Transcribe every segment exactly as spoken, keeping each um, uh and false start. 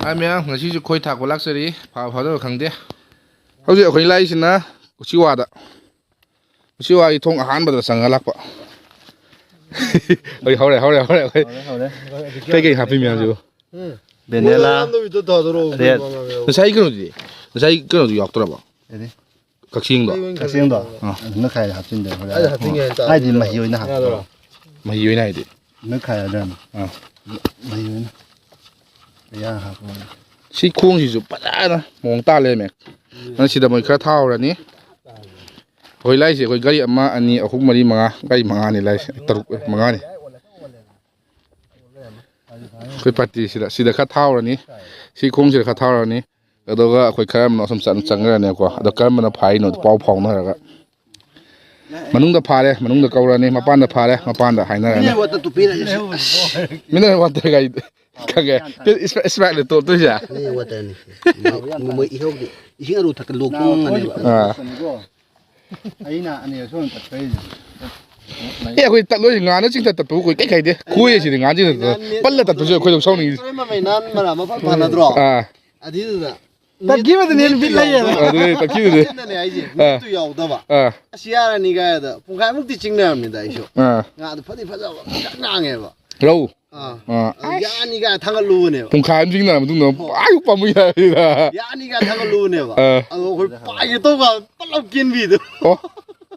ꯍꯥꯏ ꯃꯌꯥꯝ, ꯉꯁꯤꯁꯨ ꯈꯣꯏ ꯊꯥꯛꯄ ꯂꯥꯛꯆꯔꯤ꯫ ꯐꯥꯕ ꯐꯥꯗꯕ ꯈꯪꯗꯦ꯫ ꯍꯧꯖꯤꯛ ꯑꯩꯈꯣꯏ ꯂꯥꯛꯏꯁꯤꯅ ꯎꯆꯤꯋꯥꯗ꯫ ꯎꯆꯤꯋꯥꯒꯤ ꯊꯣꯡ ꯑꯍꯥꯟꯕꯗ ꯆꯪꯉ ꯂꯥꯛꯄ꯫ ꯍꯧꯔꯦ, ꯍꯧꯔꯦ, ꯍꯧꯔꯦ, ꯍꯧꯔꯦ꯫ ꯍꯧꯔꯦ, ꯍꯧꯔꯦ꯫ ꯀꯩꯀꯩ ꯍꯥꯞꯄꯤ ꯃꯌꯥꯝꯁꯤꯕꯨ? ꯎꯝ꯫ ꯚꯦꯅꯤꯂꯥ, ꯃꯣꯏ ꯑꯍꯥꯟꯕꯒꯤꯗꯣ ꯊꯥꯗꯣꯔꯛꯑꯣ, ꯔꯦꯠ꯫ ꯃꯉꯥ ꯃꯉꯥ꯫ ꯉꯁꯥꯏ ꯀꯩꯅꯣꯗꯨꯗꯤ? ꯉꯁꯥꯏ ꯀꯩꯅꯣꯗꯨ ꯌꯥꯎꯗ꯭ꯔꯕꯣ? ꯀꯩꯅꯣ? ꯀꯛꯆꯤꯡꯗꯣ? ꯀꯛꯆꯤꯡꯗꯣ? ꯑꯥ꯫ ꯑꯗꯨꯅ ꯈꯥꯏ ꯍꯥꯞꯆꯤꯟꯗꯦ ꯍꯣꯔꯦꯟ꯫ ꯑꯩ ꯍꯥꯞꯆꯤꯟꯒꯦ ꯍꯥꯏꯅ ꯇꯧꯔꯝꯃꯤꯅꯦ꯫ ꯍꯥꯏꯗꯤ ꯃꯍꯤ ꯑꯣꯏꯅ ꯍꯥꯞꯄꯣ꯫ ꯌꯥꯗꯣꯏꯔꯣ? ꯃꯍꯤ ꯑꯣꯏꯅ ꯍꯥꯏꯗꯤ? ꯅꯣꯏ ꯈꯥꯏꯔꯗ꯭ꯔꯥꯅꯦ? ꯑꯥ꯫ ꯃꯍꯤ ꯑꯣꯏꯅ꯫ ꯌꯥ ꯍꯥꯞꯄꯣ꯫ ꯁꯤ ꯈꯣꯡꯁꯤꯁꯨ ꯐꯖꯅ ꯃꯑꯣꯡ ꯇꯥ ꯂꯩꯔꯝꯃꯦ꯫ ꯑꯗꯨꯅ ꯁꯤꯗ ꯃꯣꯏ ꯈꯔ ꯊꯥꯍꯧꯔꯅꯤ꯫ ꯑꯩꯈꯣꯏ ꯂꯥꯛꯏꯁꯦ ꯑꯩꯈꯣꯏ ꯒꯥꯔꯤ ꯑꯃ, ꯑꯅꯤ, ꯑꯍꯨꯝ, ꯃꯔꯤ, ꯃꯉꯥ, ꯒꯥꯔꯤ ꯃꯉꯥꯅꯤ ꯂꯥꯛꯏꯁꯦ꯫ ꯇꯔꯨꯛ, ꯑꯦ, ꯃꯉꯥꯅꯤ꯫ ꯑꯩꯈꯣꯏ ꯄꯥꯔꯇꯤꯁꯤꯗ, ꯁꯤꯗ ꯈꯔ ꯊꯥꯍꯧꯔꯅꯤ꯫ ꯁꯤ ꯈꯣꯡꯁꯤꯗ ꯈꯔ ꯊꯥꯍꯧꯔꯅꯤ꯫ ꯑꯗꯨꯒ ꯑꯩꯈꯣꯏ ꯈꯔ ꯑꯃꯅ ꯑꯁꯨꯝ ꯆꯠ-, ꯆꯪꯈ꯭ꯔꯅꯤꯀꯣ꯫ ꯑꯗꯣ ꯀꯔꯝꯕꯅ ꯐꯥꯔꯤꯅꯣ ꯄꯥꯎ ꯐꯥꯎꯅꯔꯒ꯫ ꯃꯅꯨꯡꯗ ꯐꯥꯔꯦ, ꯃꯅꯨꯡꯗ ꯀꯧꯔꯅꯤ, ꯃꯄꯥꯟꯗ ꯐꯥꯔꯦ, ꯃꯄꯥꯟꯗ ꯍꯥꯏꯅꯔꯅꯤ꯫ Mineral water ꯇꯨ ꯄꯤꯔꯒꯦ꯫ Mineral water ꯀꯥꯏ ꯈꯪꯉꯦ꯫ Sprite, Sprite ꯂꯦ ꯇꯣꯞꯇꯣꯏꯁꯦ꯫ Mineral waterꯅꯤ꯫ ꯃꯣꯏ, ꯃꯣꯏ ꯏꯍꯧꯗꯦ꯫ ꯏꯁꯤꯡ ꯑꯔꯨ ꯊꯛꯀ ꯂꯣꯛ ꯊꯨꯡꯉꯝꯒꯅꯦꯕ꯫ ꯑꯥ꯫ ꯑꯩꯅ ꯑꯅꯤꯔꯛ ꯁꯨꯅ ꯇꯠꯄꯩꯁꯦ꯫ ꯑꯦ, ꯑꯩꯈꯣꯏ ꯇꯠꯂꯣꯏꯁꯦ ꯉꯥꯅ ꯆꯤꯡꯊꯠ ꯇꯠꯄꯕꯨ ꯑꯩꯈꯣꯏ ꯀꯩ ꯀꯥꯏꯗꯦ꯫ ꯈꯣꯏ ꯑꯁꯤꯗꯤ ꯉꯥ ꯆꯤꯡꯊꯠ ꯇꯠꯄ꯫ ꯄꯜꯂ ꯇꯠꯄꯁꯨ ꯑꯩꯈꯣꯏꯗꯧ ꯁꯥꯎꯅꯤꯡꯉꯤꯁꯦ꯫ ꯃꯃꯩ ꯅꯍꯥꯟ ꯃꯔꯛ ꯑꯃ ꯐ-, ꯐꯅꯗ꯭ꯔꯣ? ꯑꯥ꯫ ꯑꯗꯨꯗꯨꯗ ꯇꯠꯈꯤꯕꯗꯨꯅ ꯍꯦꯟꯅ ꯕꯤꯠ ꯂꯩꯌꯦꯕ꯫ ꯑꯗꯨꯅꯦ ꯇꯠꯈꯤꯕꯗꯨꯅꯦ꯫ ꯑꯗꯨꯅꯅꯦ ꯍꯥꯏꯁꯦ꯫ ꯑꯥ꯫ ꯃꯤꯠꯇꯨ ꯌꯥꯎꯗꯕ꯫ ꯑꯥ꯫ ꯑꯁ ꯌꯥꯔꯅꯤ ꯀꯥꯏꯗ ꯄꯨꯡꯈꯥꯏꯃꯨꯛꯇꯤ ꯆꯤꯡꯅꯔꯝꯅꯤꯗ ꯑꯩꯁꯨ꯫ ꯑꯥ꯫ ꯉꯥꯗꯣ ꯐꯗꯤ ꯐꯖꯕ ꯐꯖꯅ ꯉꯥꯡꯉꯦꯕ꯫ ꯔꯧ꯫ ꯑꯥ꯫ ꯑꯥ꯫ ꯌꯥꯅꯤ ꯀꯥꯏ ꯊꯥꯡꯒꯠꯂꯨꯕꯅꯦꯕ꯫ ꯄꯨꯡꯈꯥꯏ ꯑꯃ ꯆꯤꯡꯅꯔ ꯃꯇꯨꯡꯗ ꯍꯣꯏ꯫ ꯑꯥ ꯌꯨꯛ ꯄꯥꯝꯃꯨ ꯌꯥꯏꯗ꯫ ꯌꯥꯅꯤ ꯀꯥꯏ ꯊꯥꯡꯒꯠꯂꯨꯕꯅꯦꯕ꯫ ꯑꯥ꯫ ꯑꯗꯣ ꯑꯩꯈꯣꯏ ꯄꯥꯏꯒꯦ ꯇꯧꯕ ꯄꯠ ꯂꯥꯎ ꯀꯦꯟꯕꯤꯗꯣ꯫ ꯑꯣ꯫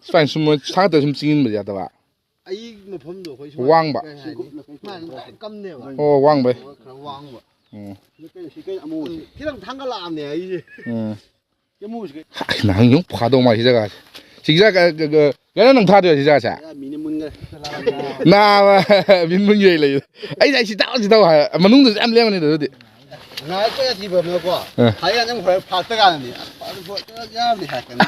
ꯁꯨꯃꯥꯏꯅ ꯁꯨꯝ ꯃꯣꯏ ꯁꯥꯡꯅ ꯁꯨꯝ ꯆꯤꯡꯁꯤꯟꯕ ꯌꯥꯗꯕ꯫ ꯑꯩ ꯃꯐꯝꯗꯣ ꯑꯩꯈꯣꯏ ꯁꯨꯃꯥꯏꯅ ꯋꯥꯡꯕ꯫ ꯀꯩ ꯍꯥꯏꯅꯤ? ꯃꯥꯅ ꯀꯝꯅꯦꯕ꯫ ꯑꯣ, ꯋꯥꯡꯕꯩ꯫ ꯈꯔ ꯋꯥꯡꯕ꯫ ꯎꯝ꯫ ꯁꯤ ꯀꯩꯅꯣ, ꯁꯤ ꯀꯩꯅꯣ ꯑꯃꯨꯕꯁꯦ? ꯈꯤꯇꯪ ꯊꯥꯡꯒꯠꯂꯛꯑꯕꯅꯦ ꯑꯩꯁꯦ꯫ ꯎꯝ꯫ ꯀꯦꯃꯨꯁꯦ ꯀꯩ- ꯑꯩ ꯅꯍꯥꯟ ꯌꯨꯝ ꯐꯥꯗꯧ ꯃꯥꯜꯂꯤ ꯁꯤ ꯖꯒꯥꯁꯦ꯫ ꯁꯤ ꯖꯒꯥ ꯀ-, ꯀ-, ꯀ-, ꯀꯩꯅꯣ ꯅꯪ ꯊꯥꯗꯣꯏꯔꯣ ꯁꯤ ꯖꯒꯥꯁꯦ? ꯌꯥ, ꯃꯤꯅ ꯃꯨꯟꯈ꯭ꯔꯦ꯫ ꯅꯥꯕ, ꯃꯤꯟ ꯃꯨꯟꯈꯩ ꯂꯩ꯫ ꯑꯩ, ꯑꯩ ꯁꯤ ꯇꯥꯎ, ꯁꯤ ꯇꯥꯎ ꯍꯥꯏ꯫ ꯃꯅꯨꯡꯗꯁꯨ ꯌꯥꯝ ꯂꯦꯝꯕꯅꯤꯗ ꯑꯗꯨꯗꯤ꯫ ꯉꯥꯏꯍꯥꯛ ꯀꯣꯏ ꯑꯊꯤꯕ ꯑꯃꯅꯀꯣ꯫ ꯑ꯫ ꯍꯥꯏ ꯌꯥꯅꯤ ꯍꯣꯔꯦꯟ ꯐꯥꯛꯇ ꯀꯥꯟꯗꯅꯤ꯫ ꯑꯁ, ꯐꯥꯛꯇ ꯌꯥꯕꯅꯤ ꯍꯥꯏꯔꯛꯀꯅꯤ꯫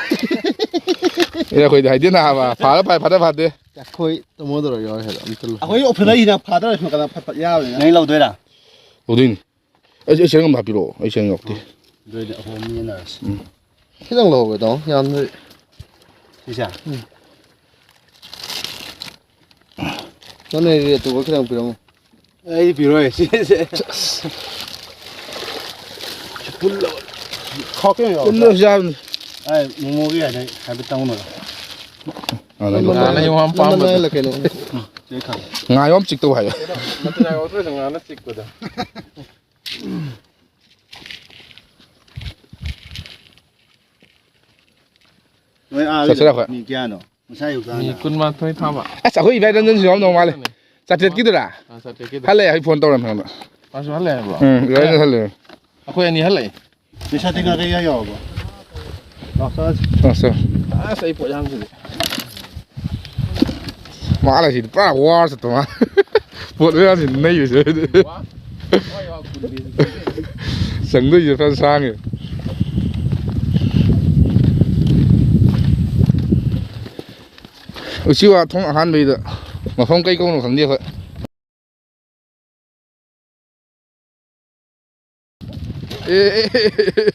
ꯑꯦ, ꯑꯩꯈꯣꯏꯗꯤ ꯍꯥꯏꯗꯦ ꯅꯥꯕ꯫ ꯐꯥꯔ ꯐꯥꯏ, ꯐꯥꯗ ꯐꯥꯗꯦ꯫ ꯑꯩꯈꯣꯏ ꯇꯥꯃꯣꯗꯧꯔ ꯌꯥꯎꯔꯦ ꯍꯥꯏꯗꯣ ꯑꯝꯇ ꯂꯧ꯫ ꯑꯩꯈꯣꯏ ꯑꯣꯐꯔꯗ ꯐꯥꯗꯔ ꯁꯨꯝ ꯀꯅꯥ ꯐꯠ ꯐꯠ ꯌꯥꯕꯅꯤꯅ꯫ ꯅꯪ ꯂꯧꯗꯣꯏꯔꯥ? ꯂꯧꯗꯣꯏꯅꯤ꯫ ꯑꯩ, ꯑꯩ ꯆꯦꯔꯪ ꯑꯃ ꯍꯥꯞꯄꯤꯔꯛꯑꯣ꯫ ꯑꯩ ꯆꯦꯔꯪ ꯌꯥꯎꯗꯦ꯫ ꯑꯗꯨ ꯑꯣꯏꯗꯤ ꯑꯍꯨꯝ ꯌꯦꯟꯅꯔꯁꯤ꯫ ꯎꯝ꯫ ꯈꯤꯇꯪ ꯂꯧꯍꯧꯒꯦ ꯇꯥꯃꯣ꯫ ꯌꯥꯝꯗ꯭ꯔꯗꯤ꯫ ꯁꯤꯁꯦ? ꯎꯝ꯫ ꯅꯪꯅ ꯔꯦꯠꯇꯨꯒ ꯈꯤꯇꯪ ꯄꯤꯔꯝꯃꯣ꯫ ꯑꯩꯗꯤ ꯄꯤꯔꯣꯏ꯫ ꯁꯤꯁꯦ꯫ ꯄꯨꯜꯂꯕ꯫ ꯈꯥꯎ ꯀꯩꯅꯣ ꯌꯥꯎꯔꯣ? ꯄꯨꯜꯂꯁꯨ ꯌꯥꯕꯅꯤ꯫ ꯑꯩ ꯃꯣꯃꯣꯒꯤ ꯍꯥꯏꯗꯤ ꯍꯥꯏꯐꯦꯠ ꯆꯪꯉꯨꯅꯣ꯫ ꯑꯥ, ꯂꯩ꯫ ꯅꯃꯟ ꯉꯥ ꯂꯩ, ꯅꯃꯟ ꯋꯥꯝ ꯄꯥꯝꯕꯗꯣ꯫ ꯅꯃꯟ ꯂꯩ ꯀꯩꯅꯣ? ꯁꯤꯗ ꯊꯝꯃꯦ꯫ ꯉꯥ ꯌꯥꯝ ꯆꯤꯛꯇꯧ ꯍꯥꯏꯌꯣ꯫ ꯃꯆꯤꯟꯖꯥꯛ ꯌꯥꯎꯗ꯭ꯔꯁꯨ ꯉꯥꯅ ꯆꯤꯛꯄꯗꯣ꯫ ꯅꯣꯏ ꯑꯥ ꯆꯠꯁꯤꯔ ꯑꯩꯈꯣꯏ? ꯃꯤ ꯀꯌꯥꯅꯣ? ꯉꯁꯥꯏ ꯑꯌꯨꯛꯇ ꯃꯤ ꯍꯥꯟꯅ꯫ ꯀꯨꯟꯃꯥꯊꯣꯏ ꯊꯥꯕ꯫ ꯑꯁ, ꯑꯩꯈꯣꯏ ꯏꯕꯥꯏ ꯔꯟꯖꯟꯁꯨ ꯌꯥꯎꯔꯝꯗꯧ ꯃꯥꯜꯂꯦ꯫ ꯆꯥꯇ꯭ꯔꯦꯠꯀꯤꯗꯨꯔꯥ? ꯑꯥ, ꯆꯥꯇ꯭ꯔꯦꯠꯀꯤꯗꯣ꯫ ꯍꯜꯂꯛꯑꯦ, ꯑꯩ ꯐꯣꯟ ꯇꯧꯔꯝꯃꯦ ꯑꯩꯉꯣꯟꯗ꯫ ꯃꯥꯁꯨ ꯍꯜꯂꯛꯑꯦ ꯍꯥꯏꯕ꯭ꯔꯣ? ꯎꯝ, ꯏꯕꯥꯏ ꯔꯟꯖꯟ ꯍꯜꯂꯛꯑꯦ꯫ ꯑꯩꯈꯣꯏ ꯑꯅꯤ ꯍꯜꯂꯛꯑꯦ꯫ ꯅꯣꯏ ꯁꯥꯇꯤꯟ ꯀꯩꯀꯥ ꯌꯥꯎꯔꯕꯣ? ꯂꯥꯛꯁꯜꯂꯁꯤ꯫ ꯑꯁ꯫ ꯑꯁ, ꯑꯩ ꯄꯣꯠ ꯌꯥꯝꯁꯤꯗꯤ꯫ ꯃꯥꯅ ꯁꯤꯗꯤ ꯄꯨꯔꯥ ꯋꯥꯔ ꯆꯠꯄ ꯃꯥ꯫ ꯄꯣꯠ ꯃꯌꯥꯝꯁꯤ ꯅꯩꯕꯁꯦ꯫ ꯆꯪꯗꯣꯏꯁꯦ ꯐꯖꯅ ꯁꯥꯡꯉꯦ꯫ ꯎꯆꯤꯋꯥ ꯊꯣꯡ ꯑꯍꯥꯟꯕꯩꯗ ꯃꯐꯝ ꯀꯩ ꯀꯧꯕꯅꯣ ꯈꯪꯗꯦ ꯑꯩꯈꯣꯏ꯫ ꯑꯦ, ꯑꯦ, ꯑꯦ, ꯑꯦ, ꯑꯦ꯫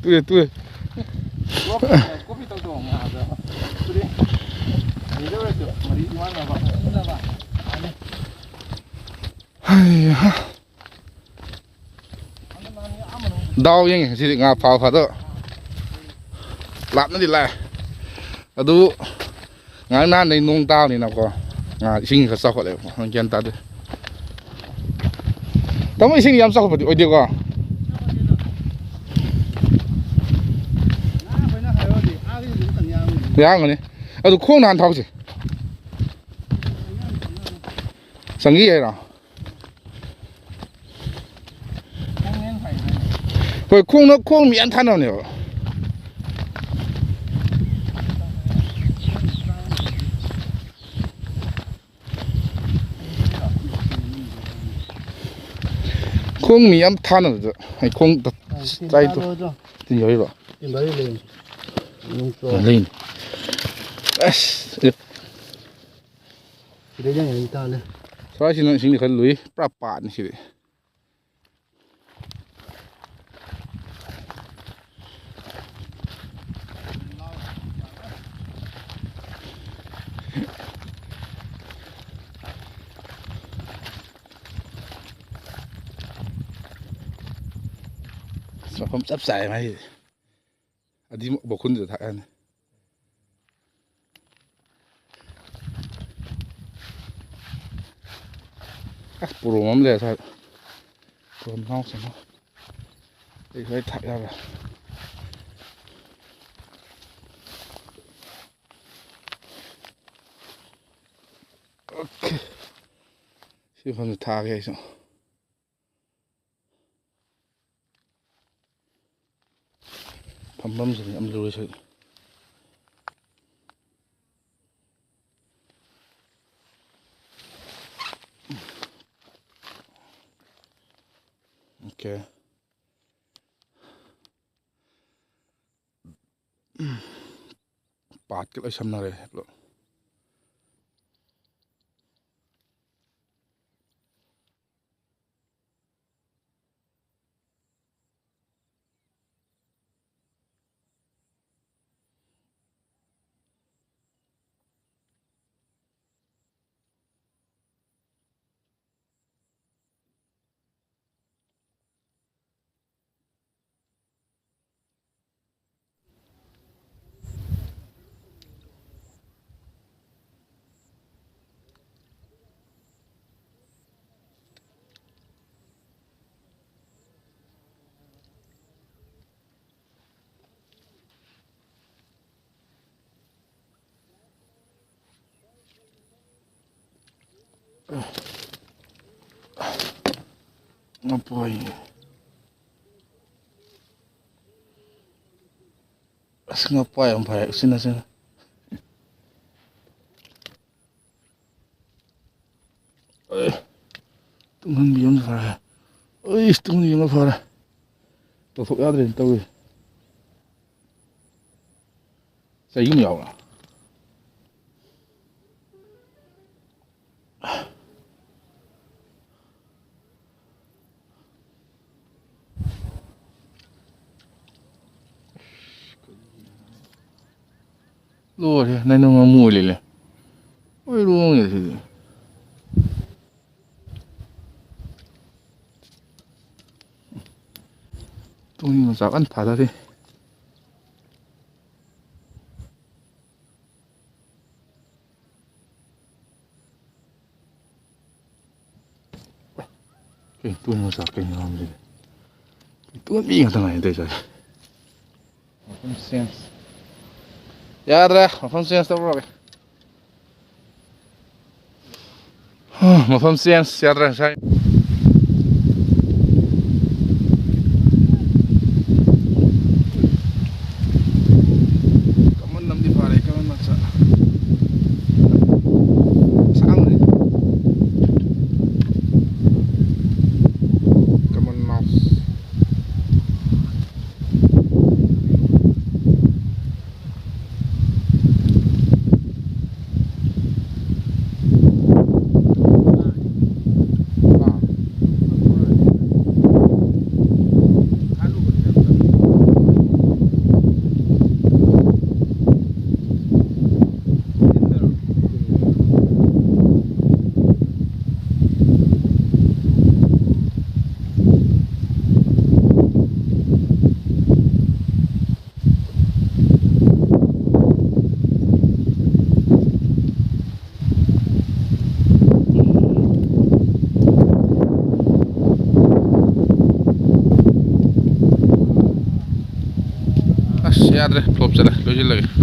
ꯇꯨꯑꯦ, ꯇꯨꯑꯦ꯫ ꯀꯣꯐꯤ ꯇꯧꯊꯣꯛꯑꯣ ꯉꯥꯗꯣ꯫ ꯃꯤꯗ ꯑꯣꯏꯔꯁꯨ ꯃꯔꯤ ꯃꯉꯥ ꯐꯨꯅꯕ꯫ ꯍꯩ ꯍꯥ꯫ ꯗꯥꯎ ꯌꯦꯡꯉꯦ ꯉꯁꯤꯗꯤ ꯉꯥ ꯐꯥꯕ ꯐꯥꯗꯕ꯫ ꯂꯥꯞꯅꯗꯤ ꯂꯥꯛꯑꯦ꯫ ꯑꯗꯨ ꯉꯔꯥꯡ ꯅꯍꯥꯟꯗꯩ ꯅꯣꯡ ꯇꯥꯕꯅꯤꯅꯀꯣ, ꯉꯥ ꯏꯁꯤꯡ ꯈꯔ ꯆꯥꯎꯈꯠꯂꯦꯕꯀꯣ, ꯒ꯭ꯌꯥꯟ ꯇꯥꯗꯦ꯫ ꯇꯥꯃꯣ, ꯏꯁꯤꯡ ꯌꯥꯝ ꯆꯥꯎꯈꯠꯄꯗꯤ ꯑꯣꯏꯗꯦꯀꯣ? ꯌꯥꯔꯝꯒꯅꯤ꯫ ꯑꯗꯨ ꯈꯣꯡ ꯅꯍꯥꯟ ꯊꯥꯎꯁꯦ꯫ ꯆꯪꯈꯤ ꯍꯥꯏꯔꯣ? ꯍꯣꯏ, ꯈꯣꯡꯅ, ꯈꯣꯡ ꯃꯤ ꯌꯥꯝ ꯊꯥꯅꯕꯅꯦꯕ꯫ ꯈꯣꯡ ꯃꯤ ꯌꯥꯝ ꯊꯥꯅꯕꯗ ꯑꯩ ꯈꯣꯡ ꯇ-, ꯇꯤꯟ ꯆꯥꯏꯗꯣ꯫ ꯇꯥꯗ꯭ꯔꯣ? ꯇꯤꯟ ꯌꯥꯎꯔꯤꯕ? ꯇꯤꯟ ꯃꯔꯤ ꯂꯩ꯫ ꯅꯣꯡ ꯆꯣ-, ꯂꯩꯅꯤ꯫ ꯑꯁ, ꯑꯦ꯫ ꯁꯤꯗꯩ ꯌꯥꯝ ꯌꯥꯝ ꯇꯥꯜꯂꯦ꯫ ꯁ꯭ꯋꯥꯏꯁꯤꯅ ꯏꯁꯤꯡꯗꯤ ꯈꯔ ꯂꯨꯏ, ꯄꯨꯔꯥ ꯄꯥꯠꯅꯤ ꯁꯤꯗꯤ꯫ ꯑꯁ, ꯃꯐꯝ ꯆꯞ ꯆꯥꯏ ꯃꯥꯏꯁꯤꯗꯤ꯫ ꯑꯗꯨꯃꯛ ꯕꯣꯈꯨꯟꯗꯨꯗ ꯊꯥꯛ ꯌꯥꯅꯤ꯫ ꯑꯁ, ꯄꯣꯔꯣꯝ ꯑꯃ ꯂꯩꯔꯦ ꯁ꯭ꯋꯥꯏꯗ꯫ ꯄꯣꯔꯣꯝ ꯍꯥꯎꯁꯅꯨ꯫ ꯑꯩ ꯁ꯭ꯋꯥꯏ ꯊꯥꯛ ꯌꯥꯕ꯭ꯔꯥ? ꯑꯣꯀꯦ꯫ ꯁꯤ ꯃꯐꯝꯗ ꯊꯥꯛꯑꯒꯦ ꯑꯩꯁꯨ꯫ ꯐꯝꯐꯝꯁꯤꯅꯤ ꯌꯥꯝ ꯂꯨꯔꯤꯁꯦ꯫ ꯑꯣꯀꯦ꯫ ꯄꯥꯠꯀ ꯂꯣꯏ ꯁꯝꯅꯔꯦ ꯄꯨꯂꯞ꯫ ꯉꯥꯄꯥꯏ꯫ ꯑꯁ, ꯉꯥꯄꯥꯏ ꯌꯥꯝ ꯐꯔꯦ꯫ ꯎꯆꯤꯟ ꯅꯥꯆꯤꯟꯅ꯫ ꯑꯦ, ꯇꯨꯡꯍꯟꯕꯤ ꯑꯃ ꯐꯥꯔꯦ꯫ ꯑꯩꯁ, ꯇꯨꯡꯍꯟꯕꯤ ꯑꯃ ꯐꯥꯔꯦ꯫ ꯇꯧꯊꯣꯛ ꯌꯥꯗ꯭ꯔꯦꯅꯦ ꯇꯧꯔꯤꯁꯦ꯫ ꯆꯩꯒꯨꯝ ꯌꯥꯎꯕ꯭ꯔꯥ? ꯂꯣꯏꯔꯦ, ꯅꯩꯅꯣ ꯉꯥꯃꯨ ꯑꯣꯏ ꯂꯩꯂꯦ꯫ ꯂꯣꯏ ꯂꯣꯡꯉꯦ ꯁꯤꯗꯤ꯫ ꯇꯨꯡ ꯃꯆꯥ ꯀꯟꯅ ꯊꯥꯗꯔꯤ꯫ ꯀꯩ ꯇꯨꯡ ꯃꯆꯥ ꯀꯩꯅꯣ ꯍꯥꯏꯕꯁꯤꯗꯤ? ꯇꯨꯡ ꯃꯤ ꯉꯥꯛꯇ ꯉꯥꯏ ꯇꯧꯔꯤꯁꯦ꯫ ꯃꯐꯝ change꯫ ꯌꯥꯗ꯭ꯔꯦ, ꯃꯐꯝ change ꯇꯧꯔꯨꯔꯒꯦ꯫ ꯃꯐꯝ change ꯌꯥꯗ꯭ꯔꯦ ꯉꯁꯥꯏ꯫ ꯀꯃꯟ ꯑꯃꯗꯤ ꯐꯥꯔꯦ, ꯀꯃꯟ ꯃꯆꯥ꯫ ꯑꯁꯥꯡꯕꯅꯤ꯫ ꯀꯃꯟ mouse꯫ ꯑꯁ, ꯌꯥꯗ꯭ꯔꯦ, flop ꯆꯠꯂꯦ, ꯂꯣꯏꯁꯤꯜꯂꯒꯦ꯫